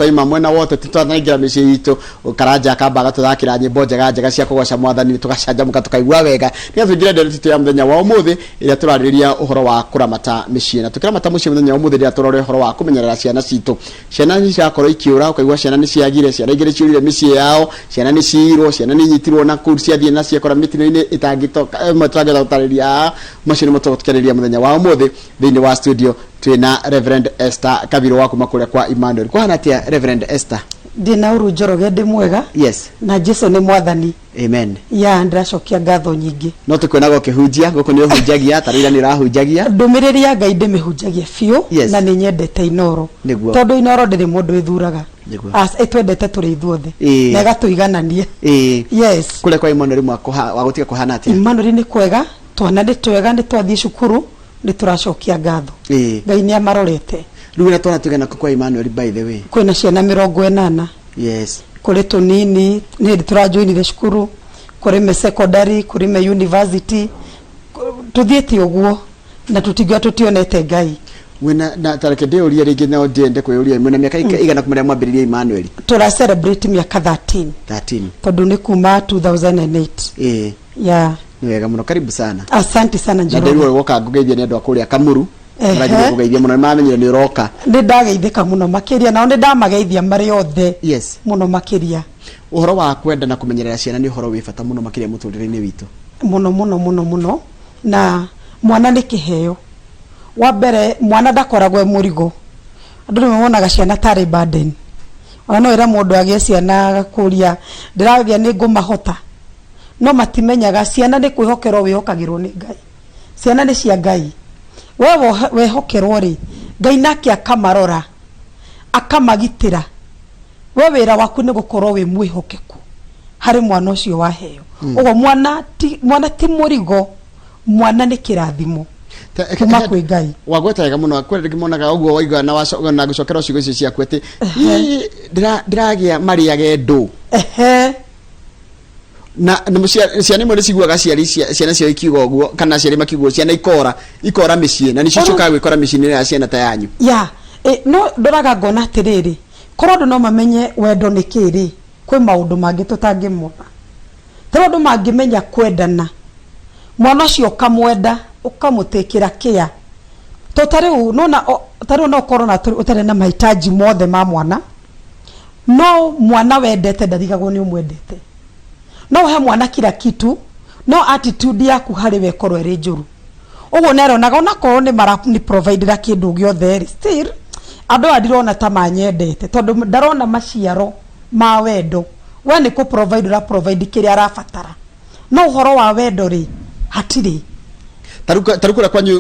Twaima mwena wote tũtanaingĩra mĩciĩ itũ, Karanja akamba agatũthakĩra nyĩmbo njega njega cia kũgoca Mwathani, tũgacanjamũka, tũkaigua wega nĩgetha tũingĩre ndereti itũ ya mũthenya wa ũmũthĩ ĩrĩa tũrarĩrĩria ũhoro wa kũramata mĩciĩ. Na tũkĩramata mũciĩ mũthenya wa ũmũthĩ, rĩrĩa tũrore ũhoro wa kũmenyerera ciana citũ. Ciana nĩ cirakorwo ikĩũra, ũkaigua ciana nĩ ciagire, ciana ingĩ nĩ ciũrire mĩciĩ yao, ciana nĩ ciirwo, ciana nĩ inyitirwo na kũu ciathiĩ na ciekora mĩtino-inĩ ĩtangĩtoka, ĩmwe tũtangĩhota gũtarĩria haha. Macio nĩmo tũgũtũkĩarĩrĩria mũthenya wa ũmũthĩ. Thĩinĩ wa studio twĩna Reverend Esther Kabirũ wa kuma kũrĩa kwa Emmanuel. Kwahana atĩa, Reverend Esther? Ndĩna ũru, Njoroge, ndĩ mwega. Na Jesu nĩ Mwathani. Amen. Ya ndĩracokia ngatho nyingĩ. No tũkuonaga ũkĩhunjia gũkũ, nĩ ũhunjagia, ta rĩu ira nĩ ũrahunjagia. Ndũmĩrĩri ya Ngai ndĩmĩhunjagia biũ. Na nĩ nyendete Inoro. Tondũ Inoro ndĩrĩ mũndũ ĩthuraga. Ĩtwendete tũrĩ ithuothe na ĩgatũiganania. Yes. Kũrĩa kwa Emmanuel wa gũtiga kũhana atĩa? Emmanuel nĩ kwega, twana nĩ twega, nĩ twathiĩ cukuru, nĩ tũracokia ngatho. Ngai nĩ amarorete. Rĩu wĩna twana tũigana kũ kwa Emmanuel, by the way? Kwĩna ciana 80. Kũrĩ tũnini nĩ hĩndĩ tũrajoinire cukuru, kũrĩ me secondary, kũrĩ me university, tũthiĩte ũguo na tũtingiuga tũtionete Ngai. Mwĩna na tareke ndĩũrie rĩngĩ, no ndĩende kwĩyũria, mwĩna mĩaka igana kuma rĩrĩa mwambĩrĩrie Emmanuel? Tũra celebrate mĩaka 13. 13. Tondũ nĩ kuma 2008. Ya. Nĩ wega mũno, karibu sana. Asante sana. Na Njoroge. ndĩrwo woka ngũgeithia nĩ andũ a kũrĩa Kamuru. Maranjĩrĩria kũgeithia mũno, nĩ mamenyire nĩ ũroka. Nĩ ndageithĩka mũno makĩria, nao nĩ ndamageithia marĩ othe. Mũno makĩria. Ũhoro wa kwenda na kũmenyerera ciana nĩ ũhoro wĩ bata mũno makĩria mũtũrĩre-inĩ witũ. Mũno mũno mũno mũno. Na mwana nĩ kĩheo. Wa mbere, mwana ndakoragwo e mũrigo. Andũ rĩmwe monaga ciana tarĩ burden. Ona no ĩra mũndũ agĩe ciana agakũria, "Ndĩragĩa nĩ ngũmahota?" No matimenyaga ciana nĩ kwĩhokerwo wĩhokagĩrwo nĩ Ngai. Ciana nĩ cia Ngai. We wehokerwo rĩ, Ngai nake akamarora, akamagitĩra. We wĩra waku nĩ gũkorwo wĩ mwĩhokeku harĩ mwana ũcio waheo. Ũguo mwana ti mũrigo, mwana nĩ kĩrathimo kuma kwĩ Ngai. Wagweta wega mũno. Kwĩ rĩngĩ monaga ũguo waigua na na gũcokera ciugo icio ciaku atĩ, "Ii, ndĩragĩa marĩage ndũ." Na ciana imwe nĩ ciguaga ciari ciana ciao ikiuga ũguo, kana aciari makiuga ũguo, ciana ikora ikora mĩciĩ na nĩcio ciũkaga gwĩkora mĩciĩ-inĩ ya ciana ta yanyu. Ya e, no ndoraga ngona atĩrĩrĩ, korwo andũ no mamenye wendo nĩ kĩĩ rĩ, kwĩ maũndũ mangĩ tũtangĩmona. Tarĩu andũ mangĩmenya kwendana, mwana ũcio ũkamwenda, ũkamũtĩkĩra kĩa to tarĩu nona tarĩu no ũkorwo na ũtarĩ na mahitaji mothe ma mwana, no mwana wendete ndarigagwo nĩ ũmwendete. No ũhe mwana kila kitu, no attitude yaku harĩ we ĩkorwo ĩrĩ njũru. Ũguo nĩ aronaga onakorwo nĩ mara ni providera kĩndũ gĩothe rĩ, still andũ aya ndirona ta manyendete, tondũ ndarona maciaro ma wendo. We nĩ kũ provide ũra provide kĩrĩa arabatara, no ũhoro wa wendo rĩ, hatirĩ. Tarĩu kũrĩa kwanyu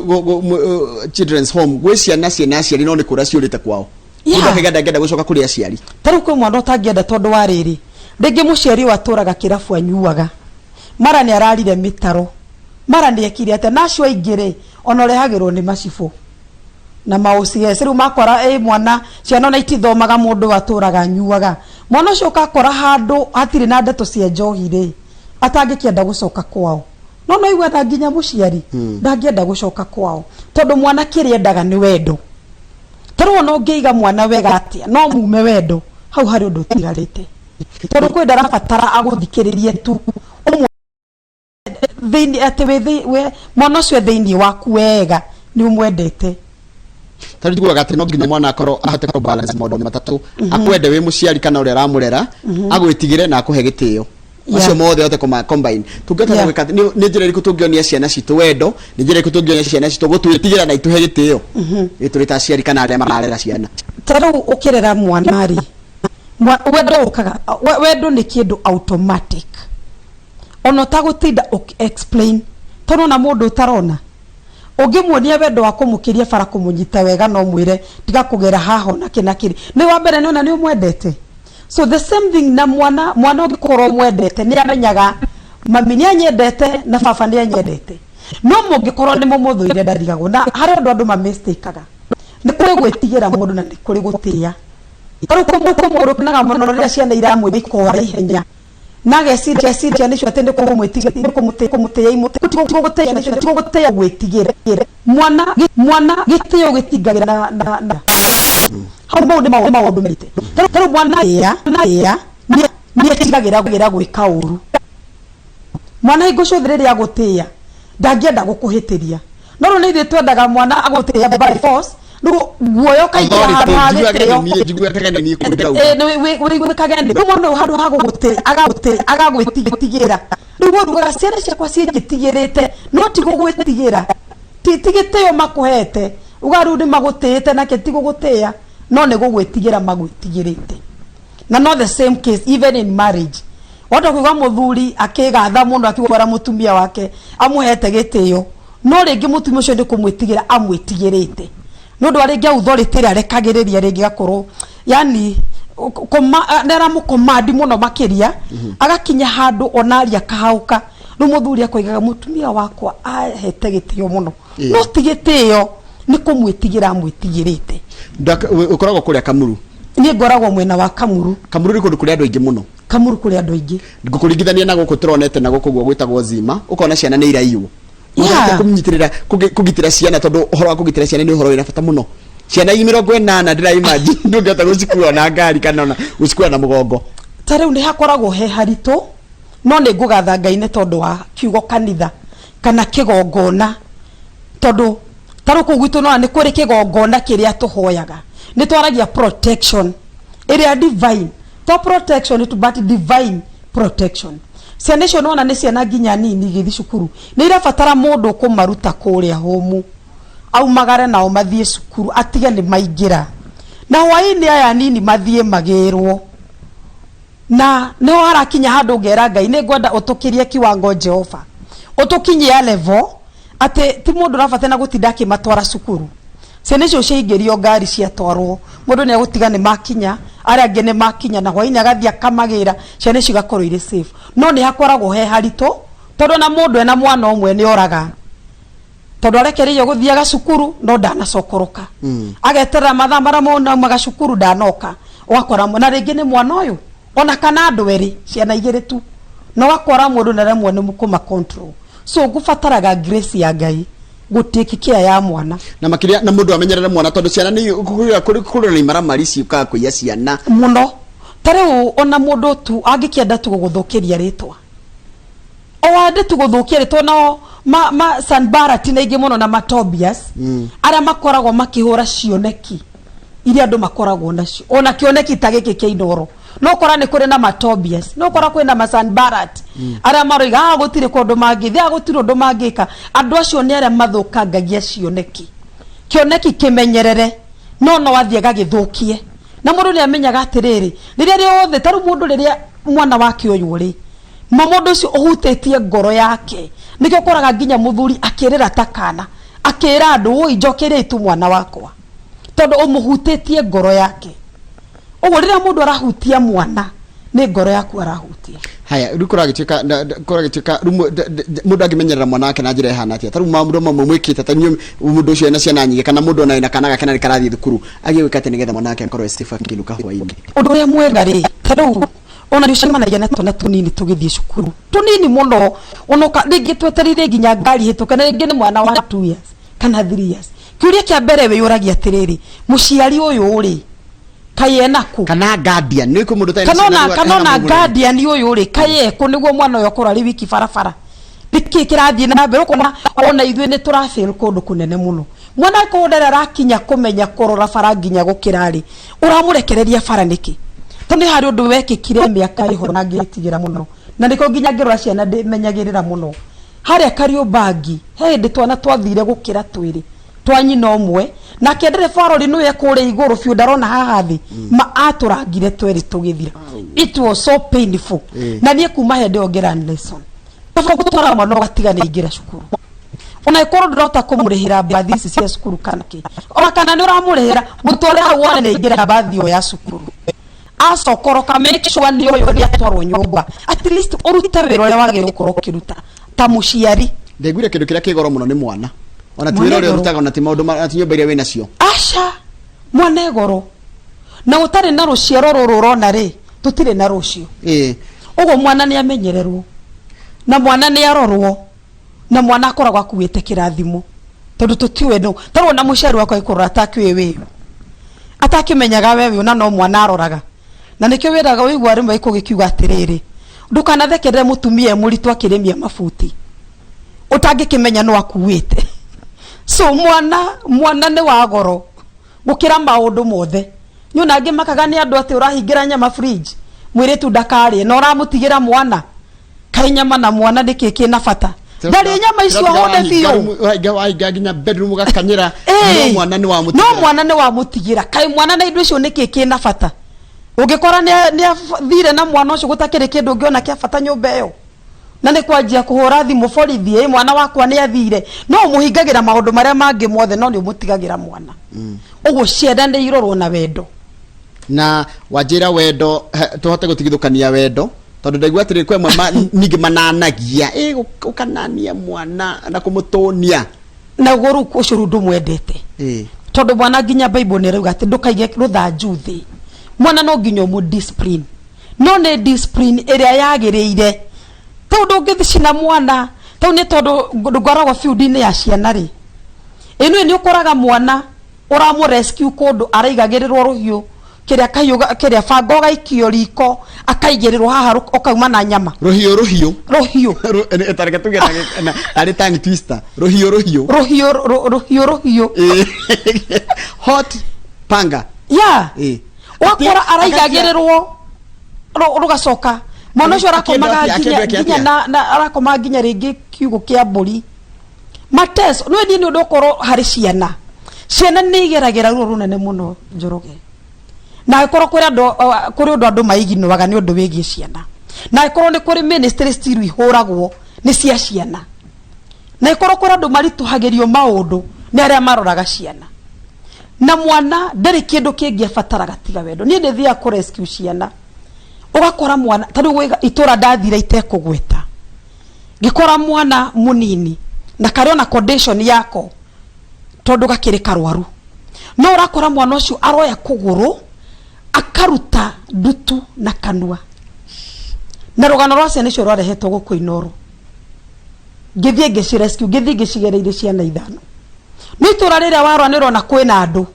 children's home gwĩ ciana ciĩna aciari no nĩ kũra ciũrĩte kwao. Mũndũ akaiga ndangĩenda gũcoka kũrĩ aciari. Tarĩu kwĩ mwana ũtangĩenda tondũ wa rĩrĩ, rĩngĩ mũciari ũyũ atũraga kĩrabu, anyuaga, mara nĩ ararire mĩtaro, mara nĩ ekire atĩa, na acio aingĩ rĩ, ona ũrehagĩrwo nĩ macibũ na ma OCS. Rĩu makora ĩ mwana, ciana ona itithomaga, mũndũ atũraga anyuaga. Mwana ũcio ũkakora handũ hatirĩ na ndeto cia njohi rĩ, atangĩkĩenda gũcoka kwao. No igua na nginya mũciari ndangĩenda gũcoka kwao, tondũ mwana kĩrĩa endaga nĩ wendo. Tarĩu ona ũngĩiga mwana wega atĩa, no mume wendo, hau harĩ ũndũ ũtigarĩte, tondũ kwĩ ndarabatara agũthikĩrĩrie tu ũmwe thĩinĩ atĩ we mwana ũcio e thĩinĩ waku wega, nĩ ũmwendete. Tarĩu tugaga atĩ no nginya mwana akorwo ahote kũ balance maũndũ matatũ: akwende wĩ mũciari kana ũrĩa ũramũrera, agwĩtigĩre na akũhe gĩtĩo. Macio mothe ahote kũma combine. Tũngĩhota gwĩka nĩ njĩra ĩrĩkũ tũngĩonia ciana citũ wendo? Nĩ njĩra ĩrĩkũ tũngĩonia ciana citũ gũtwĩtigĩra na itũhe gĩtĩo, ĩ tũrĩ ta aciari kana arĩa mararera ciana? Ta rĩu ũkĩrera mwana rĩ, wendo ũkaga, wendo nĩ kĩndũ automatic, ona ũtagũtinda ũkĩ explain, tondũ ona mũndũ ũtarona ũngĩmuonia wendo wa kũmũkĩria bara, kũmũnyita wega, no mwĩre tiga kũgera haha ona kĩ na kĩrĩ, nĩ wa mbere nĩ ona nĩ ũmwendete. So the same thing na mwana. Mwana ũngĩkorwo ũmwendete nĩ amenyaga mami nĩ anyendete na baba nĩ anyendete, no mũngĩkorwo nĩ mũmũthũire, ndarigagwo. Na harĩ ũndũ andũ mamistakaga, nĩ kũrĩ gwĩtigĩra mũndũ na nĩ kũrĩ gũtĩa. Tarĩu kũ mũndũ kenaga mũno rĩrĩa ciana iramwĩra ikora ihenya, na ageciria ciana icio atĩ nĩ kũmwĩtigĩra, kũmũtĩa imũtĩa ciana icio, ti gũtĩa, gwĩtigĩra. Mwana gĩtĩo gĩtingagĩra na Hau mau nĩ maũndũ merite. Ta rĩu mwana ya na ya nĩ etigagĩra gwĩra gwĩka ũru. Mwana hingo ciothe rĩrĩa agũtĩĩa ndangĩenda gũkũhĩtĩria. No rĩu nĩ ithuĩ twendaga mwana agũtĩĩa by force, rĩu guoya ũkaingĩra handũ ha gĩtĩo. Njiguaga nĩ niĩ kũndũ ndĩrauga. Wĩiguĩkage nĩ rĩu mwana ũyũ handũ ha gũgũtĩĩa agagũtĩĩa agagwĩtigĩra. Rĩu we ugaga ciana ciakwa ciĩnjĩtigĩrĩte, no ti gũgwĩtigĩra, ti ti gĩtĩo makũhete. Ugaga rĩu nĩ magũtĩĩte nake ti gũgũtĩĩa, no nĩ gũgwĩtigĩra magwĩtigĩrĩte. Na no the same case even in marriage. Wahota kuigua mũthuri akĩgatha mũno akiuga mũtumia wake amũhete gĩtĩo, no rĩngĩ mũtumia ũcio nĩ kũmwĩtigĩra amwĩtigĩrĩte. Nĩ ũndũ wa rĩngĩ authority ĩrĩa arekagĩrĩria rĩngĩ gakorwo yani nĩ aramũcommand mũno makĩria, agakinya handũ ona aria akahaũka. Rĩu mũthuri akoigaga mũtumia wakwa ahete gĩtĩo mũno, no ti gĩtĩo, nĩ kũmwĩtigĩra amwĩtigĩrĩte. Ũkoragwo kũrĩa Kamuru? Niĩ ngoragwo mwena wa Kamuru. Kamuru nĩ kũndũ kũrĩ andũ aingĩ mũno. Kamuru kũrĩ andũ aingĩ. Ngũkũringithania na gũkũ tũronete na gũkũ guo gwĩtagwo Zima, ũkona ciana nĩ iraiywo. Kũnyitĩrĩra kũgitĩra ciana, tondũ ũhoro wa kũgitĩra ciana nĩ ũhoro wĩna bata mũno. Ciana 80 ndĩra imagine ndũngĩhota gũcikua na ngari kana ona gũcikua na mũgongo. Ta rĩu nĩ hakoragwo he haritũ, no nĩ ngũgatha Ngai nĩ tondũ wa kiugo kanitha kana kĩgongona, tondũ ta rĩu kũu gwitũ nĩwona nĩ kũrĩ kĩgongona kĩrĩa tũhoyaga. Nĩ twaragia protection ĩrĩa divine, to protection tu but divine protection. Ciana icio nĩwona nĩ ciana nginya nini igĩthiĩ cukuru, nĩ irabatara mũndũ ũkũmaruta kũrĩa home, aumagare nao mathiĩ cukuru, atige nĩ maingĩra. Na hwaĩ-inĩ aya nini mathiĩ magĩrwo. Na nĩho harakinya handũ ngera Ngai nĩ ngwenda ũtũkĩrie kiwango Jehova, ũtũkinyie level atĩ ti mũndũ ũrabatara gũtinda akĩmatwara cukuru. Ciana icio ciaingĩrio ngari ciatwarwo, mũndũ nĩ egũtiga nĩ makinya, arĩa angĩ nĩ makinya, na hwaĩ-inĩ agathiĩ akamagĩra, ciana icio igakorwo irĩ safe. No nĩ hakoragwo he haritũ, tondũ ona mũndũ ena mwana ũmwe nĩ oraga. Tondũ arekereirio gũthiaga cukuru no ndanacokoroka. Ageterera mathaa marĩa mwana aumaga cukuru ndanoka. Ũgakora na rĩngĩ nĩ mwana ũyũ ona kana andũ erĩ, ciana igĩrĩ tu. Na ũgakora mũndũ nĩ aremwo nĩ kũma control. So ngũbataraga grace ya Ngai gũ take care ya mwana. Na makĩria na mũndũ amenyerere mwana, tondũ ciana nĩ kũrĩ na imaramari ciũkaga kũiya ciana mũno. Ta rĩu ona mũndũ tu angĩkĩenda tu gũgũthũkĩria rĩtwa, o ande tu gũthũkia rĩtwa, nao ma Sanballat na ingĩ mũno na Matobias, arĩa makoragwo makĩhũra cioneki iria andũ makoragwo nacio, ona kĩoneki ta gĩkĩ kĩa Inooro, no kora nĩ kũrĩ na Matobias, no kora kwĩna Masanbarat arĩa maroiga ah gũtirĩ kũndũ mangĩthiĩ, ah gũtirĩ ũndũ mangĩka. Andũ acio nĩ arĩa mathũkangagia cioneki. Kĩoneki kĩmenyerere, no no athiĩ agagĩthũkie. Na mũndũ nĩ amenyaga atĩrĩrĩ, rĩrĩa rĩothe ta rĩu mũndũ rĩrĩa mwana wake ũyũ rĩ, ma mũndũ ũcio ũhutĩtie ngoro yake, nĩkĩo ũkoraga nginya mũthuri akĩrĩra ta kana, akĩra andũ woi njokeriai tu mwana wakwa, tondũ ũmũhutĩtie ngoro yake. Ũguo rĩrĩa mũndũ arahutia mwana, nĩ ngoro yaku arahutia. Haya, rĩu kũragĩtuĩka kũragĩtuĩka rĩu mũndũ angĩmenyerera mwana wake na njĩra ĩhana atĩa? Ta rĩu maũndũ mamwe mwĩkĩte, ta inyuĩ mũndũ ũcio ena ciana nyingĩ, kana mũndũ ona ena kana gake na nĩ karathiĩ thukuru, agĩe gwĩka atĩa nĩgetha mwana wake akorwo e safe akĩinũka hwaĩ-inĩ? Ũndũ ũrĩa mwega rĩ, ta rĩu ona nĩ ũcemanagia na twana tũnini tũgĩthiĩ cukuru, tũnini mũno, ona rĩngĩ twetereire nginya ngari ĩhĩtũke, na rĩngĩ nĩ mwana wa 2 years kana 3 years. Kĩũria kĩa mbere wĩyũragia atĩrĩrĩ, mũciari ũyũ rĩ, kaĩ ena kũ? Kana guardian, nĩ kwĩ mũndũ ũtarĩ na Kana ciana ona rĩu kana hena ona mũgũrũ. guardian ũyũ rĩ, kaĩ ekũ nĩguo mwana ũyũ akorwo arĩ wiki barabara? Nĩkĩ kĩrathiĩ na mbere? Ũkona ona ithuĩ nĩ tũra fail kũndũ kũnene mũno. Mwana akorwo ndarĩ arakinya kũmenya kũrora bara nginya gũkĩra rĩ, ũramũrekereria bara nĩkĩ? Tondũ nĩ harĩ ũndũ wekĩkire mĩaka ĩho na ngĩtigĩra mũno, na nĩkĩo nginya ngĩrora ciana ndĩmenyagĩrĩra mũno. Harĩa Kariobangi he hĩndĩ twana twathire gũkĩra twĩrĩ twa nyina ũmwe, nake ndereba wa rori nĩwe kũrĩa igũrũ biũ ndarona haha thĩ, ma atũrangire twerĩ tũgĩthira. It was so painful. Na niĩ kuma hĩndĩ ĩyo ngĩ learn lesson. Kaba gũtwara mwana ũgatiga nĩ aingĩra cukuru, ona ĩkorwo ndũrahota kũmũrĩhĩra mbathi ici cia cukuru kana kĩ, ona kana nĩ ũramũrĩhĩra, mũtware hau wone nĩ aingĩra mbathi ĩyo ya cukuru. Acokoroka, make sure nĩ ũyũ nĩ atwarwo nyũmba, at least ũrute wĩra ũrĩa wagĩrĩirwo gũkorwo ũkĩruta ta mũciari. Ndaiguire kĩndũ kĩrĩa kĩ goro mũno nĩ mwana, ona ti Mwana wĩra ũrĩa e goro. ũrutaga, ona ti maũndũ ona ti nyũmba iria wĩ nacio. Aca, mwana e goro, na ũtarĩ na rũciaro rũrũ ũrona rĩ, tũtirĩ na rũciũ. Ũguo mwana nĩ amenyererwo, na mwana nĩ arorwo, na mwana akoragwo akuĩte kĩrathimo, tondũ tũtiũĩ nũ. Ta rĩu ona mũciari wakwa agĩkũrora atakĩũĩ wĩyo. Atakĩmenyaga we wĩ na no mwana aroraga. Na nĩkĩo wĩraga wĩigua rĩmwe gĩkiuga atĩrĩrĩ, ndũkanathekerere mũtumia e mũritũ akĩrĩmia mabuti ũtangĩkĩmenya no akuĩte. So mwana nĩ wa goro gũkĩra maũndũ mothe. Nĩ angĩ makaga nĩ andũ atĩ ũrahingĩra nyama fridge mwĩrĩtu ndakarĩe na ũramũtigĩra mwana. Kaĩ nyama na mwana nĩkĩ kĩna bata? Ndarĩ nyama icio ahũne biũ. Wahinga nginya bedroom ũgakanyĩra, no mwana nĩ wamũtigĩra. No mwana nĩ wamũtigĩra. Kaĩ mwana na indo icio nĩkĩ kĩna bata? Ũngĩkora nĩ athire na mwana ũcio gũtakĩrĩ kĩndũ ũngĩona kĩa bata nyũmba ĩyo, na nĩ kwanjia kũhũra thimũ borithi, ĩ mwana wakwa nĩ athire. No ũmũhingagĩra maũndũ marĩa mangĩ mothe, no nĩ ũmũtigagĩra mwana. Ũguo ciana nĩ irorwo na wendo. Na wanjĩra wendo, tũhote gũtigithũkania wendo, tondũ ndaigua atĩrĩrĩ, kwĩ amwe ningĩ mananagia ĩ ũkanania mwana na kũmũtũnia. Naguo rĩu ũcio rĩu ndũmwendete, tondũ mwana nginya Bible nĩ ĩrauga atĩ ndũkaige rũthanju thĩ. Mwana no nginya ũmũ discipline, no nĩ discipline ĩrĩa yagĩrĩire. Tondũ ndũngĩcina mwana tau nĩ tondũ ngoragwo field-inĩ ya ciana rĩ, ĩno nĩ ũkoraga mwana ũramũ rescue kũndũ araigagĩrĩrwo rũhiũ kĩrĩa kahiũ kĩrĩa banga ũgaikio riko akaigĩrĩrwo haha ũkauma na nyama. Rũhiũ rũhiũ. Rũhiũ. Tareke tuge tarĩ tongue twister, rũhiũ rũhiũ. Rũhiũ rũhiũ rũhiũ. Hot panga. Ya ũgakora araigagĩrĩrwo rũgacoka mwana ũcio arakomaga nginya na arakomaga nginya rĩngĩ kiugũ kĩa mbũri mates. No niĩ nĩ ũndũ ũkorwo harĩ ciana, ciana nĩ igeragĩra ruo rũnene mũno, Njoroge, na angĩkorwo kũrĩ andũ, kũrĩ ũndũ andũ maiginoaga nĩ ũndũ wĩgiĩ ciana, na angĩkorwo nĩ kũrĩ ministry still ihũragwo nĩ cia ciana, na angĩkorwo kũrĩ andũ maritũhagĩrio maũndũ nĩ arĩa maroraga ciana. Na mwana ndarĩ kĩndũ kĩngĩ abataraga tiga wendo. Niĩ nĩ thiaga kũ rescue ciana, ũgakora mwana ta rĩu gwĩ itũra ndathire itekũgweta, ngĩkora mwana mũnini na karĩ ona condition yako tondũ gakĩrĩ karwaru, no ũrakora mwana ũcio aroya kũgũrũ akaruta ndutu na kanua. Na rũgano rwa ciana icio rwarehetwo gũkũ Inooro, ngĩthiĩ ngĩci rescue, ngĩthiĩ ngĩcigereire ciana 5. Nĩ itũra rĩrĩa warora nĩ ũrona kwĩna andũ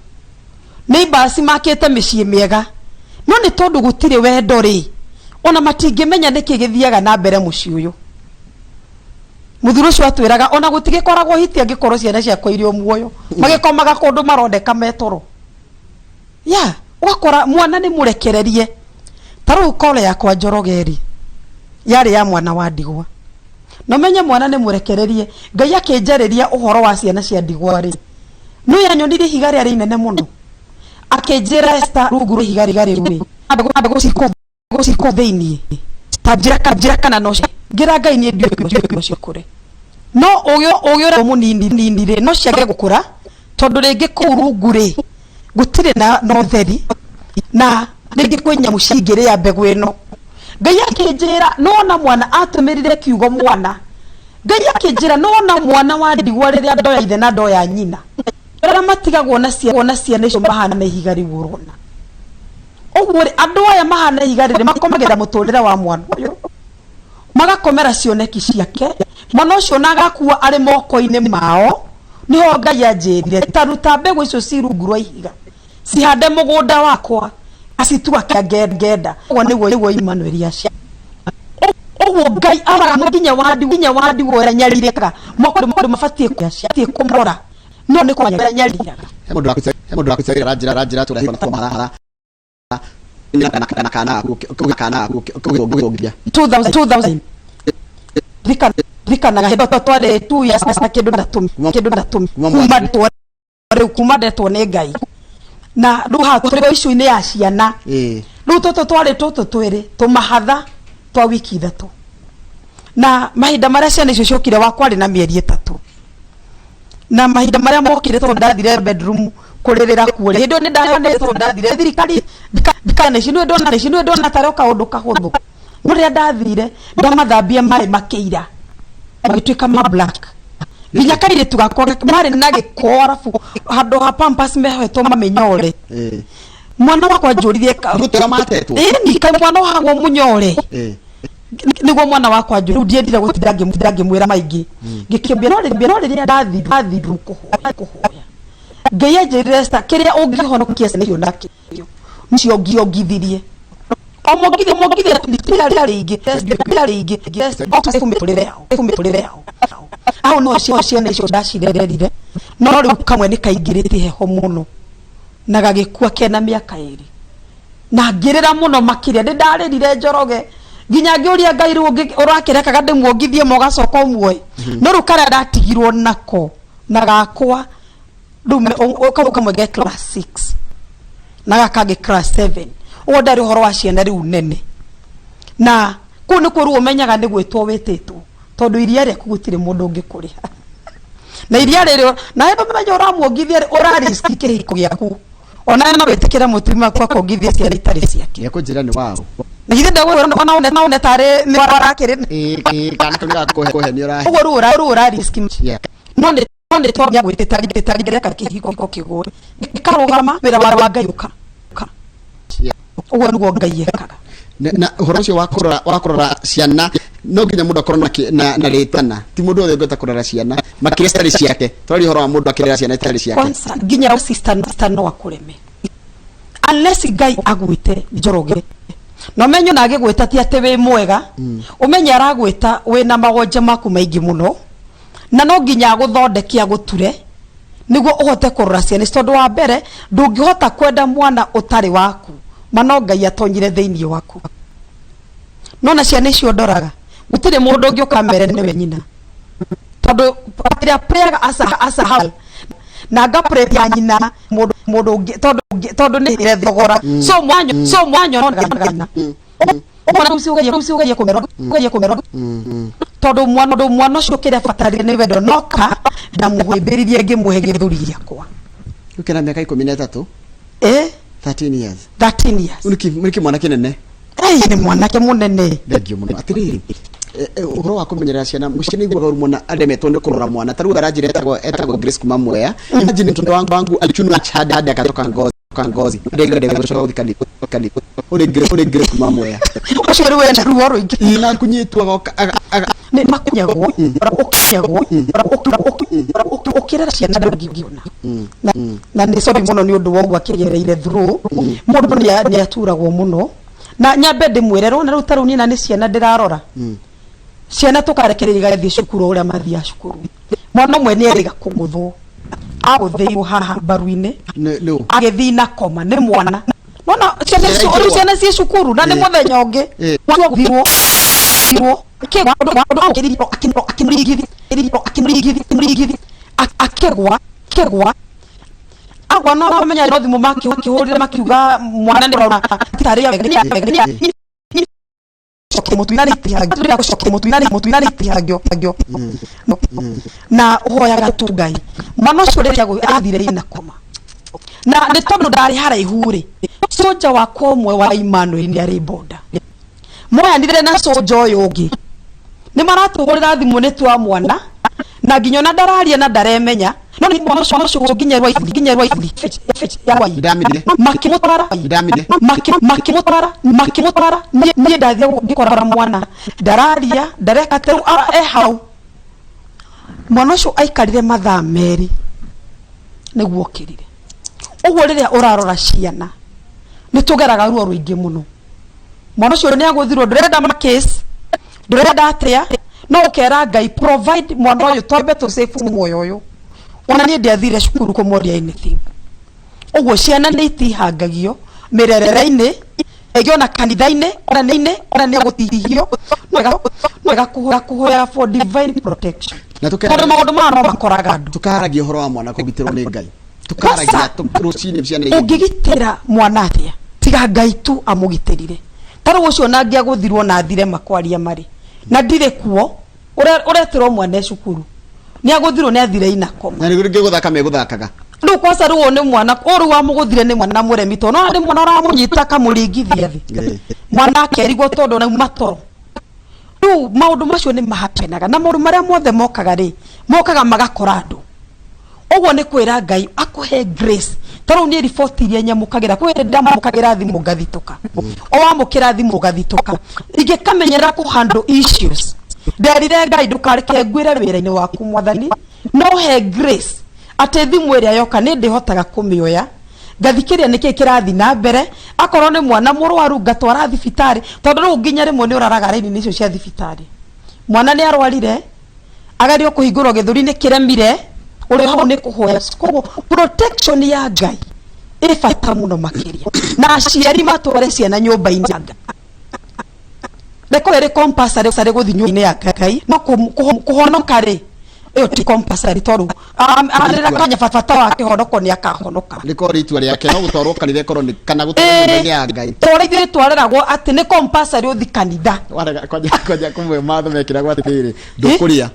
neighbors makĩte mĩciĩ mĩega, no nĩ tondũ gũtirĩ wendo rĩ, ona matingĩmenya nĩkĩ gĩthiaga na mbere mũciĩ ũyũ. Mũthuri ũcio atwĩraga ona gũtigĩkoragwo hiti angĩkorwo ciana ciakwa irĩ o muoyo, magĩkomaga kũndũ maroneka metoro ya ũgakora mwana nĩ mũrekererie. Ta rĩu koro yakwa, Njoroge, rĩ yarĩ ya mwana wa ndigwa, na ũmenye mwana nĩ mũrekererie. Ngai akĩnjarĩria ũhoro wa ciana cia ndigwa rĩ, no yanyonirie ihiga rĩarĩ inene mũno, akĩnjĩra, "Esther, rungu rwa ihiga rĩu rĩ mbegũ cikũ thĩiniĩ, ta njĩra kana no ngĩra Ngai niĩ ndiũĩ cikũre, no ũgĩ ũrĩa mũnini nini rĩ no ciage gũkũra, tondũ rĩngĩ kũu rungu rĩ gũtirĩ na ũtheri, na rĩngĩ kwĩ nyamũ cingĩrĩa mbegũ ĩno." Ngai akĩnjĩra nona mwana atũmĩrire kiugo mwana. Ngai akĩnjĩra nona mwana wa ndigwa rĩrĩa ndoya ithe na ndoya nyina, arĩa matigagwo na ciana icio mahana ihiga rĩu ũrona ũguo rĩ, andũ aya mahana ihiga rĩrĩ makomagĩra mũtũrĩre wa mwana ũyũ, magakomera cioneki ciake, mwana ũcio na agakua arĩ moko-inĩ mao. Nĩho Ngai anjĩrire, ta ruta mbegũ icio ci rungu rwa ihiga, cihande mũgũnda wakwa, acitua kĩa ngenda. Ũguo nĩguo Emmanuel acia ũguo Ngai araga nginya wa ndigwa ũrĩa nyarirĩkaga maũndũ mabatiĩ kũmũrora, no nĩ kũnyariraga. He mũndũ wakucagĩra ranjĩra tũrahi na tũmahara kana kana kũgĩria. 2000 ririkanaga hĩndĩ ĩyo twarĩ 2 years na kĩndũ na tũmi kĩndũ na tũmi kuma ndetwo rĩu, kuma ndetwo nĩ Ngai, na rĩu haha tũrĩ issue-inĩ ya ciana. Rĩu tũtũ twarĩ tũtũ twĩrĩ tũmahatha twa wiki 3, na mahinda marĩa ciana icio ciokire wakwa arĩ na mĩeri 3, na mahinda marĩa mokire, tondũ ndathire bedroom kũrĩrĩra kuo hĩndĩ ĩyo nĩ ndaheanĩte, tondũ ndathire thirikari ndikana ici nĩ ndona tarĩ o kaũndũ kahũthũ, no rĩrĩa ndathire ndamathambia marĩ makĩira magĩtuĩka ma black, nginya kairĩtu gakwa marĩ na gĩko, arabu handũ ha pampers mehoetwo mamĩnyore. Mwana wakwa njũririe Gũtwĩra matetwo. Ĩni kaĩ mwana ohagwo mũnyore? Nĩguo mwana wakwa njũri rĩu ndiendire gũtinda ngĩmwĩra maingĩ, ngĩkĩambia no rĩrĩa ndathiru kũhoya. Ngai anjĩrire Esther, kĩrĩa ũngĩhonokia ciana icio nakĩo nĩcio ngiongithirie o mũngithie mũngithie rĩngĩ rĩngĩ mĩtũrĩre yao mĩtũrĩre yao hau no cio ciana icio ndacirererire no rĩu kamwe nĩ kaingĩrĩte heho mũno na gagĩkua kena mĩaka 2 na ngĩrĩra mũno makĩria nĩ ndarĩrire Njoroge nginya ngĩũria Ngai rĩu ũrakĩrekaga ndĩmuongithie ma ũgacoka ũmuoe no rĩu karĩa ndatigirwo nako na gakwa rĩu kau kamwe ge class 6 na gaka kangĩ class 7 ũguo ndarĩ ũhoro wa ciana rĩu nene na kũu nĩkuo rĩu ũmenyaga nĩ gwĩtwo wĩtĩtwo tondũ iria rĩaku gũtirĩ mũndũ ũngĩkũrĩha na iria rĩrĩ na hĩndĩ ũmenya ũramuongithia rĩ ũrariski kĩhiko gĩaku ona no wĩtĩkĩre mũtumia waku akongithia ciana itarĩ ciake nĩekũnjĩra nĩ waũ na githĩ ndagwĩra ona one ona tarĩ nĩ arakĩrĩ kana kau nĩgakũhe nĩ ũrahe ũguo rĩu ũrariski Yeah. no nĩ no nĩ tondũ nĩagwĩtĩte reka kĩhiko kĩgũe gĩkarũgama wĩra wa Ngai ũka Yeah. ũguo nĩguo Ngai ekaga na ũhoro ũcio wa kũrora ciana no nginya mũndũ akorwo na rĩtana ti mũndũ wothe ũngĩhota kũrora ciana makĩria citarĩ ciake tũraria ũhoro wa mũndũ akĩrera ciana itarĩ ciake kwanza nginya sister no akũreme unless Ngai agwĩte Njoroge na ũmenye ona agĩgwĩta ti atĩ wĩ mwega ũmenye aragwĩta wĩna mawonje maku maingĩ mũno na no nginya agũthondeke agũture nĩguo ũhote kũrora ciana ici tondũ wa mbere ndũngĩhota kwenda mwana ũtarĩ waku ma no Ngai atonyire thĩinĩ waku no na ciana icio ndoraga gũtirĩ mũndũ ũngĩũka mere nĩwe nyina tondũ ĩrĩa prayer asa hau na nga pray ya nyina mũndũ mũndũ ũngĩ tondũ tondũ nĩ ire thogora so mwanyo so mwanyo no nyina ũguo ũcio ũcio ũgerie kũmerwo ũgerie kũmerwo tondũ mwana tondũ mwana ũcio kĩrĩa abatarire nĩ wendo noka ndamũhĩmbĩririe ngĩmũhe gĩthũri gĩakwa ũkĩna mĩaka 13 13 years 13 years nĩ kĩmwana kĩnene ĩĩ nĩ mwanake mũnene thengio mũno atĩrĩrĩ ũhoro wa kũmenyerera ciana mũciĩ nĩ iguaga ũru mũno aremetwo nĩ kũrora mwana ta rĩu aranjĩra etagwo Grace kuma Mwea imagine mtoto wangu alichunwa hadi hadi akatoka ngozi kutoka ngozi ndege gũcoka gũthiĩ kanitha ũrĩ Grace ũrĩ Grace kuma Mwea ũcio rĩu ena ruo rũingĩ na kunyitwo agoka nĩ makunyagwo ũkinyagwo ũkĩrera ciana ndũngĩona na nĩ sorry mũno nĩ ũndũ wa ũguo akĩgereire through mũndũ nĩ aturagwo mũno na nyambe ndĩmwĩre rona rĩu ta rĩu niĩ na nĩ ciana ndĩrarora ciana tũkarekereria igathiĩ cukuru ũrĩa mathiaga cukuru mwana ũmwe nĩ erĩga kũgũthwo agũthĩirwo haha mbaru-inĩ nĩ agĩthiĩ na koma nĩ mwana nona ciana Ciana icio- ikĩgwa. ciana ciĩ cukuru na nĩ mũthenya ũngĩ agũthirwo thirwo akĩgwa akĩgwa agwa no menya no thimũ makĩhũrire makiuga mwana nĩ na ũhoyaga tu Ngai mwana ũcio rĩrĩa athire ina koma na nĩ tondũ ndarĩ haraihu rĩ soja wakwa ũmwe wa Emmanuel nĩ arĩ boda moyanire na soja ũyũ ũngĩ nĩ maratũhũrĩra thimũ nĩ twa mwana na nginya ona ndararia na ndaremenya no nĩ mwana ũcio nginya rwa nginya rwa Ndamire. makĩmũtwara Ndamire. makĩmũtwara makĩmũtwara niĩ ndathiĩ ngĩkora mwana ndararia ndareka atĩ rĩu e hau mwana ũcio aikarire mathaa 2 nĩguo okĩrire ũguo rĩrĩa ũrarora ciana nĩ tũgeraga ruo rũingĩ mũno mwana ũcio nĩ agũthirwo ndũrenda ma case ndũrenda atĩa no ũkera Ngai provide mwana ũyũ twambe tũ save muoyo ũyũ ona niĩ ndiathire cukuru kũmoria anything ũguo ciana nĩ itihangagio mĩrerere-inĩ ĩngĩ ona kanitha-inĩ ona nĩ ona nĩ gũtihio no wega kũhoya for divine protection Na tondũ maũndũ maya no makoraga andũ tukaragia ũhoro wa mwana kũgitĩrwo nĩ Ngai tukaragia rũcinĩ ciana igĩthiĩ. ũngĩgitĩra mwana atĩa tiga Ngai tu amũgitĩrire ta rĩu ũcio ona angĩagũthirwo na athire makwaria marĩ na ndirĩ kuo ũretĩrwo mwana e cukuru nĩ agũthirwo nĩ athire ina koma na nĩguo rĩngĩ gũthaka megũthakaga rĩu kwanza rĩu ũyũ nĩ mwana ũyũ rĩu wamũgũthire nĩ mwana mũremi tondũ no nĩ mwana ũramũnyita akamũringithia thĩ mwana akerigwo tondũ nauma toro rĩu maũndũ macio nĩ mahapenaga na maũndũ marĩa mothe mokaga rĩ mokaga magakora andũ ũguo nĩ kwĩra Ngai akũhe grace ta rĩu niĩ riboti iria nyamũkagĩra kwĩ hĩndĩ ndamũkagĩra thimũ ngathitũka o wamũkĩra thimũ ngathitũka ingĩkamenyera kũ handle issues nderire Ngai ndũkareke ngwĩre wĩra-inĩ waku mwathani no he grace Atĩ thimũ ĩrĩa yoka nĩ ndĩhotaga kũmĩoya, ngathikĩrĩria nĩkĩ kĩrathiĩ na mbere, akorwo nĩ mwana mũrwaru ngatwara thibitarĩ, tondũ rĩu nginya rĩmwe nĩ ũraraga raini-inĩ icio cia thibitarĩ. Mwana nĩ arwarire, agerio kũhingũrwo gĩthũri nĩ kĩremire, ũrĩ hau nĩ kũhoya. Koguo protection ya Ngai ĩ bata mũno makĩria, na aciari matware ciana nyũmba-inĩ ya Ngai. Rĩkorwo rĩ compulsory gũthiĩ nyũmba-inĩ ya Ngai, no kũhonoka rĩ, ĩyo ti compulsory tondũ rĩrĩa akamenya bata wa kĩhonoko nĩ akahonoka. Rĩkorwo rĩ itua rĩake no gũtwarwo kanitha ĩkorwo nĩ kana gũtwarwo nyũmba-inĩ ya Ngai. Tondũ ithuĩ twareragwo atĩ nĩ compulsory ũthiĩ kanitha. Warega kwanja kwanja kũmwe matho mekĩragwo atĩrĩrĩ ndũkũrĩa.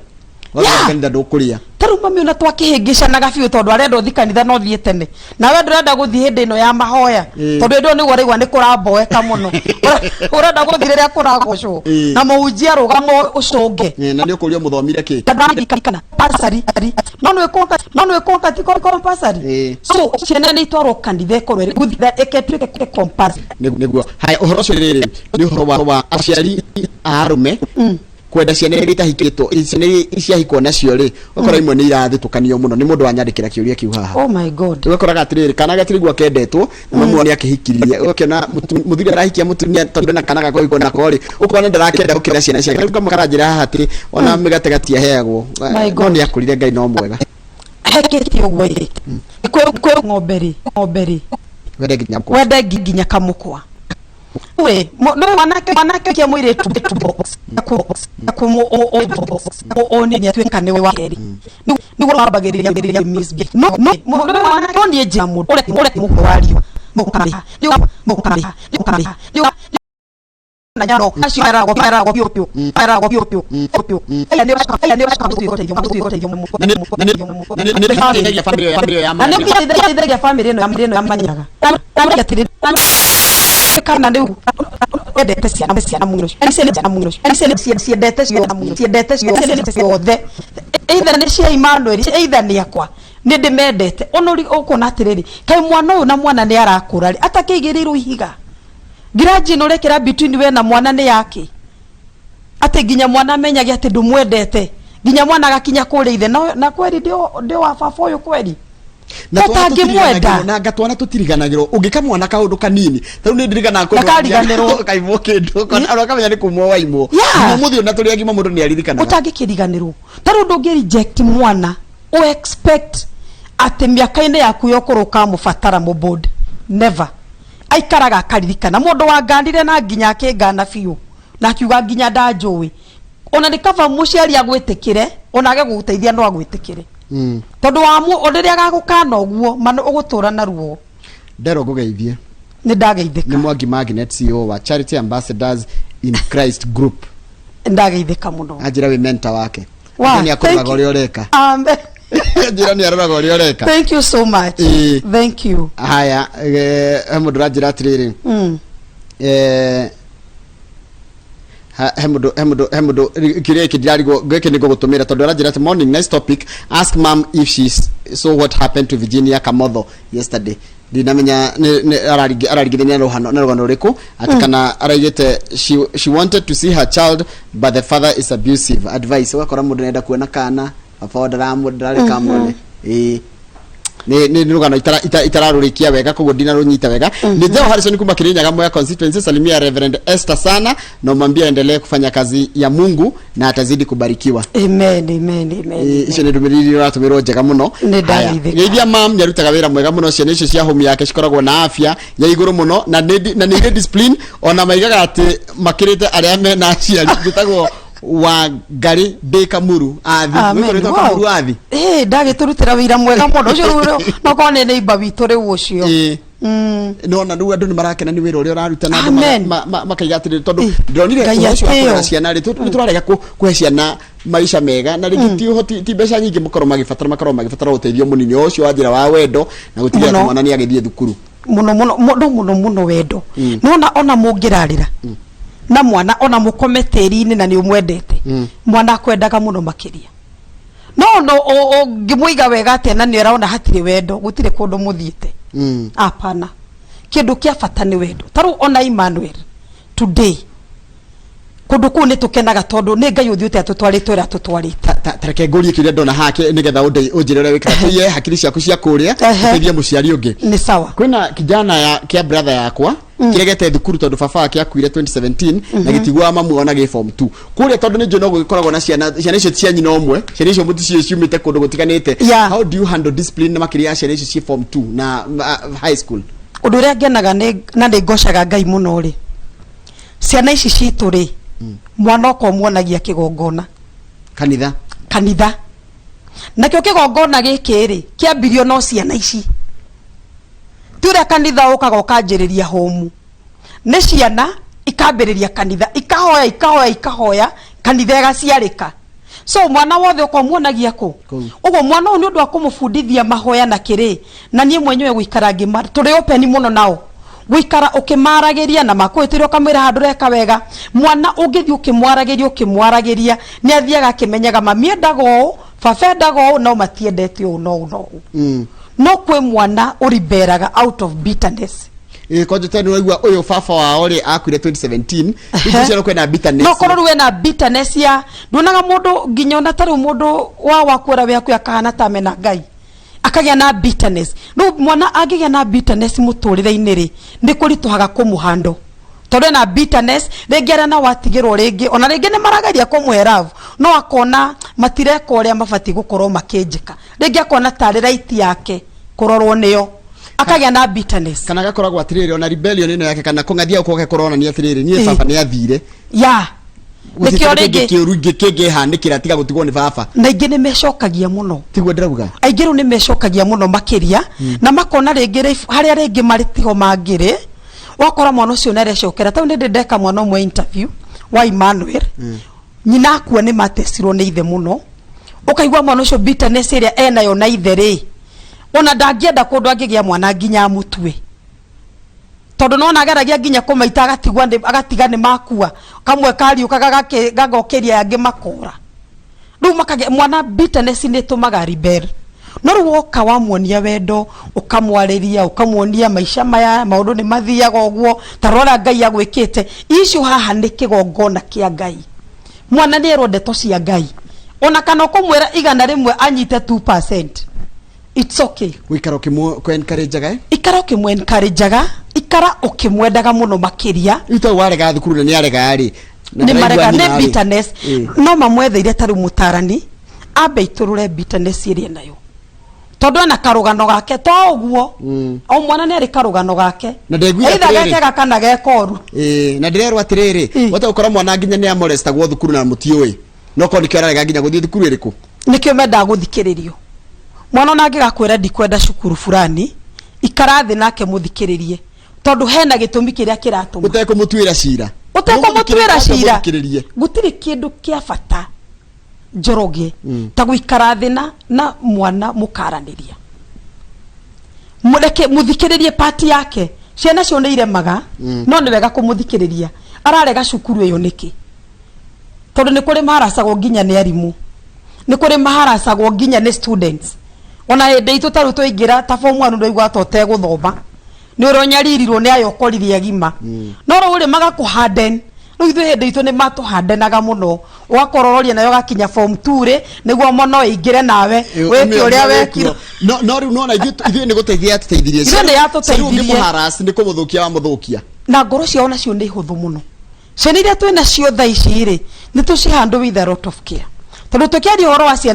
Wathiĩ kanitha ndũkũrĩa. Ta rĩu mami ona twakĩhĩngĩcanaga biũ tondũ arenda ũthiĩ kanitha na ũthiĩ tene. Nawe ndũrenda gũthiĩ hĩndĩ ĩno ya mahoya. Tondũ hĩndĩ ĩyo nĩguo ũraigua nĩ kũramboeka mũno. Ũrenda gũthiĩ rĩrĩa kũragocwo. Na mũhunjia arũgama ũcũnge. Na nĩ ũkũrio mũthomire kĩ? Kana compulsory. No nĩ no nĩ ti compulsory. So ciana nĩ itwarwo kanitha ĩkorwo ĩrĩ gũthiĩ ĩtuĩke compulsory. Nĩguo. Haya ũhoro ũcio rĩrĩ nĩ ũhoro wa aciari a arũme kwenda ciana iria itahikĩtwo, ciana iria ciahikwo nacio rĩ, ũkora imwe nĩ irathitũkanio mũno. Nĩ mũndũ wanyandĩkĩra kĩũria kĩu haha. Oh my God. Ũgakoraga atĩrĩrĩ, kana gatirigua kendetwo na mamu nĩ akĩhikirie, ũgakĩona mũthuri arahikia mũtumia tondũ ena kana ga kũhikwo nako rĩ, ũkona ndarakenda gũkĩra ciana ciake. Rĩu kamwe karanjĩra haha atĩ ona mĩgate gatiaheagwo, My no God. nĩ akũrire Ngai no mwega. Hekĩte ũguo ĩ. Kwĩ ng'ombe rĩ, ng'ombe rĩ. Wende nginya mũkwa. Wende nginya kamũkwa. We, no mwanake mwanake kia mũirĩtu nĩ atuĩka nĩ wa kerĩ. Nĩguo wambagĩrĩria misbehave. No no mwanake no niĩ njĩra mũndũ ũrĩa ũrĩa mũkwario. Mũkarĩha. Mũkarĩha. Mũkarĩha. Na nyaro acio aragwo aragwo biũ biũ aragwo biũ biũ biũ. Aya nĩ aya nĩ Na nĩ nĩ family family ya na nĩ kũteithagia family ĩno ĩno ya manyaga. Kana rĩu wendete ciana ciana mũno ciana mũno ciendete ciendete ciothe, either nĩ cia Emmanuel, either nĩ akwa, nĩ ndĩmendete. Ona ũkona atĩrĩrĩ, kaĩ mwana ũyũ na mwana nĩ arakũra rĩ, atakĩigĩrĩirwo ihiga grudge ĩno ũrekĩra between we na mwana nĩ yake, atĩ nginya mwana amenyage atĩ ndũmwendete, nginya mwana agakinya kũrĩa ithe na kweri ndĩ wa baba ũyũ kweri. Na twana Ũtangĩmwenda. tũtiriganagĩrwo, na anga twana tũtiriganagĩrwo ũngĩka mwana kaũndũ kanini ta rĩu nĩ ndirikanaga kũndũ Ndakariganĩrwo. ũkaimwo kĩndũ ũkona ona ũkamenya nĩ kumwo waimwo. Nginya ũmũthĩ ũyũ na tũrĩ agima mũndũ nĩ aririkanaga. Ũtangĩkĩriganĩrwo. Ta rĩu ndũngĩ reject mwana ũ expect atĩ mĩaka-inĩ yaku ya ũkũrũ ũkamũbatara mũbũnd. Never. Aikaraga akaririkana mũndũ wanganire na nginya akĩngana biũ na akiuga nginya ndanjũĩ. Ona nĩ kaba mũciari agwĩtĩkĩre ona age gũgũteithia no agwĩtĩkĩre. Tondũ wa rĩrĩa agagũkana ũguo ma ũgũtũra na ruo. Ndero ngũgeithie. Nĩ ndageithĩka. Nĩ Mwangi Magnet CEO wa Charity Ambassadors in Christ Group. Nĩ ndageithĩka mũno. Anjĩra wĩ mentor wake. Wa, Anjĩra nĩ akũroraga thank you. ũrĩa ũreka. Amen. Anjĩra nĩ aroraga ũrĩa ũreka. Thank you so much. Thank you. Haya, he mũndũ ũranjĩra atĩrĩrĩ. He mũndũ he mũndũ he mũndũ kĩũria gĩkĩ ndirarigwo gĩkĩ nĩ ngũgũtũmĩra tondũ aranjĩra atĩ morning, nice topic, ask mom if she saw what happened to Virginia Kamotho yesterday. Ndinamenya araringithania na rũhano na rũgano rũrĩkũ atĩ kana araigĩte she wanted to see her child but the father is abusive, advice. Ũgakora mũndũ nĩarenda kuona kana baba wao ndarareka amwone. Ĩĩ, nĩ nĩ rũgano itararũrĩkia wega, koguo ndinarũnyita wega. Ni Jao Harrison kuma Kirinyaga Mwea constituency. Salimia Reverend Esther sana na umwambie aendelee kufanya kazi ya Mungu na atazidi kubarikiwa. Amen, amen, amen. Icio nĩ ndũmĩrĩri iria ũratũmĩrwo njega mũno. Nĩ ndageithĩka. Geithia mam, nĩ arutaga wĩra mwega mũno. Ciana icio cia home yake cikoragwo na afya ya igũrũ mũno na nĩ irĩ discipline, ona maigaga atĩ makĩrĩte arĩa mena aciari. Njĩtagwo wa Ngarĩ ndĩ Kamuru athi. Amen. Wĩtwo Wow. Kamuru athi. Ndagĩtũrutĩra wĩra mwega mũno ũcio rĩu no korwo nĩ neighbor witũ rĩu ũcio. No na rĩu andũ nĩ marakena nĩ wĩra ũrĩa ũraruta na andũ Amen. makaiga atĩrĩrĩ tondũ ndĩronire Ngai ũhoro ũcio wa atĩo. kũrera ciana rĩ, nĩ tũrarega kũhe ciana maica mega na rĩngĩ ti ũhoti, ti mbeca nyingĩ makorwo magĩbatara, makorwo magĩbatara ũteithio mũnini o ũcio wa njĩra wa wendo na gũtigĩrĩra Mũno. atĩ mwana nĩ agĩthiĩ thukuru. Mũno mũno mũno mũno mũno wendo. Nona ona mũngĩrarĩra na mwana ona mũkome tĩri-inĩ na nĩ ũmwendete, mwana akwendaga mũno makĩria. No no ũngĩmũiga wega atĩa na nĩ arona hatirĩ wendo, gũtirĩ kũndũ mũthiĩte. Hapana, kĩndũ kĩa bata nĩ wendo. Ta rĩu ona Emmanuel today kũndũ kũu nĩ tũkenaga tondũ nĩ Ngai ũthiĩte atũtwarĩte ũrĩa atũtwarĩte. Ta reke ngũrie kĩũria ndona haha nĩgetha ũnjĩre ũrĩa wĩkaga tũiye hakiri ciaku cia kũrĩa ũteithie mũciari ũngĩ. Nĩ sawa. Kwĩna kijana ya kĩa brother yakwa kĩregete thukuru tondũ baba wake akuire 2017 na gĩtiguaga mamu ona gĩ form 2 kũrĩa, tondũ nĩ njũĩ no gũgĩkoragwo na ciana, ciana icio cia nyina ũmwe, ciana icio mũticiĩ ciumĩte kũndũ gũtiganĩte. How do you handle discipline na makĩria ya ciana icio ciĩ form 2 na high school? Ũndũ ũrĩa ngenaga na nĩ ngocaga Ngai mũno rĩ, ciana ici citũ rĩ, mwana ũkwa ũmuonagia kĩgongona. Kanitha. Kanitha. Nakĩo kĩgongona gĩkĩ rĩ, kĩambirio no ciana ici. Ti ũrĩa kanitha ũkaga ũkanjĩrĩria hũmu. Nĩ ciana ikambĩrĩria kanitha, ikahoya, ikahoya, ikahoya, kanitha ĩgaciarĩka. So mwana wothe ũkorwo muonagia kũ? Kũu. Ũguo mwana ũyũ nĩ ũndũ wa kũmũbundithia mahoya na kĩrĩ, na niĩ mwenyewe gũikara ngĩma, tũrĩ open mũno nao. Gũikara ũkĩmaragĩria na makũhĩtĩria ũkamwĩra handũ ũreka wega. Mwana ũngĩthiĩ ũkĩmwaragĩria ũkĩmwaragĩria, nĩ athiaga akĩmenyaga mami endaga ũũ, baba endaga ũũ, no matiendete ũũ na ũũ na ũũ. No kwĩ mwana ũriberaga out of bitterness. Ĩ konjo tene waigua ũyũ baba wao rĩ akuire 2017, rĩu cio kwĩna bitterness. No korwo rĩu ena bitterness ya nduonaga mũndũ nginya ona ta rĩu mũndũ wa waku ũrĩa wĩ hakuhĩ akahana ta amena Ngai, akagĩa na bitterness. Rĩu mwana angĩgĩa na bitterness mũtũrĩre-inĩ rĩ, nĩ kũritũhaga kũmũhandle tondũ ena bitterness. Rĩngĩ arĩa nao watigĩrwo, rĩngĩ ona rĩngĩ nĩ marageria kũmũhe love, no akona matireka ũrĩa mabatiĩ gũkorwo makĩnjĩka. Rĩngĩ akona tarĩ right yake kũrorwo nĩo, akagĩa na bitterness. Kana gakoragwo atĩrĩrĩ, ona rebellion ĩno yake kana kũng'athia gwake kũronania atĩrĩrĩ, niĩ baba nĩ athire. Ya, nĩkĩo rĩngĩ kĩũru kĩngĩhanĩkĩra tiga gũtigwo nĩ baba. Na aingĩ nĩ mecokagia mũno. Tiguo ndĩrauga? Aingĩ rĩu nĩ mecokagia mũno makĩria na makona rĩngĩ harĩa rĩngĩ marĩ tiho mangĩrĩ. Wakora mwana ũcio nĩ arecokera. Tau nĩ ndĩ ndeka mwana ũmwe interview wa Emmanuel, nyina akua nĩ matecirwo nĩ ithe mũno. Ũkaigua mwana ũcio bitterness ĩrĩa enayo na ithe rĩ, ona ndangĩenda kũndũ angĩgĩa mwana nginya amũtue, tondũ nona ageragia nginya kũmaita agatigwa agatiga nĩ makua. Kamwe kariũkaga gagokĩria angĩ makora. Rĩu makagĩa mwana bitterness nĩ ĩtũmaga rebel. No rĩu woka wamuonia wendo, ũkamwarĩria, ũkamuonia maica maya maũndũ nĩ mathiaga ũguo, ta rora Ngai agwĩkĩte icio. Haha nĩ kĩgongona kĩa Ngai. Mwana nĩ erwo ndeto cia Ngai, ona kana ũkũmwĩra 100 anyite 2%, it's okay. Gũikara ũkĩmũ-encourage-aga, eh? Ikara ũkĩmũ-encourage-aga, ikara ũkĩmwendaga mũno makĩria. Rĩu tau warega thukuru na nĩ arega rĩ, na nĩ ndaraigua marega nyina nĩ rĩ. bitterness. No mamwetheire ta rĩu mũtarani ambe aitũrũre bitterness ĩrĩa nayo, tondũ ena karũgano gake to ũguo. O mwana nĩ arĩ karũgano gake. Na ndaiguire either atĩrĩrĩ. gekega kana gekoru. Ĩĩ, na ndĩrerwo atĩrĩrĩ, wahota gũkora mwana nginya nĩ amolestagwo thukuru na mũtiũĩ, no korwo nĩkĩo ararega nginya gũthiĩ thukuru ĩrĩkũ. Nĩkĩo mendaga gũthikĩrĩrio. Mwana ona angĩgakwĩra ndikwenda cukuru fulani, ikara thĩ nake mũthikĩrĩrie, tondũ hena gĩtũmi kĩrĩa kĩratũma. Ũtekũmũtuĩra cira. Ũtekũmũtuĩra cira. Mũthikĩrĩrie. Gũtirĩ kĩndũ kĩa bata, Njoroge, ta gũikara thĩ na mwana mũkaranĩria. Mũreke mũthikĩrĩrie pati yake. Ciana cio nĩ iremaga, no nĩ wega kũmũthikĩrĩria. Ararega cukuru ĩyo nĩkĩ? Tondũ nĩ kũrĩ maharacagwo nginya nĩ arimũ, nĩ kũrĩ maharacagwo nginya nĩ students. Ona hĩndĩ itũ ta rĩu twaingĩra ta form 1, ndwaiguaga ta ũtegũthoma nĩ ũrĩa ũnyaririrwo nĩ aya ũkorire agima. No rĩu rĩ magakũharden. Rĩu ithuĩ hĩndĩ itũ nĩ matũhardenaga mũno, ũgakorwo ũroria nayo ũgakinya form 2 rĩ nĩguo mono ĩingĩre nawe wĩke ũrĩa wekirwo. No rĩu nona ithuĩ nĩ gũteithia yatũteithirie. Ithuĩ nĩ yatũteithirie. Ũngĩmũharass nĩ kũmũthũkia wamũthũkia. Na ngoro ciao nacio nĩ hũthũ mũno. Ciana iria twĩ nacio thaa ici rĩ, nĩ tũcihandle with a lot of care, tondũ tũkĩaria ũhoro wa ciana.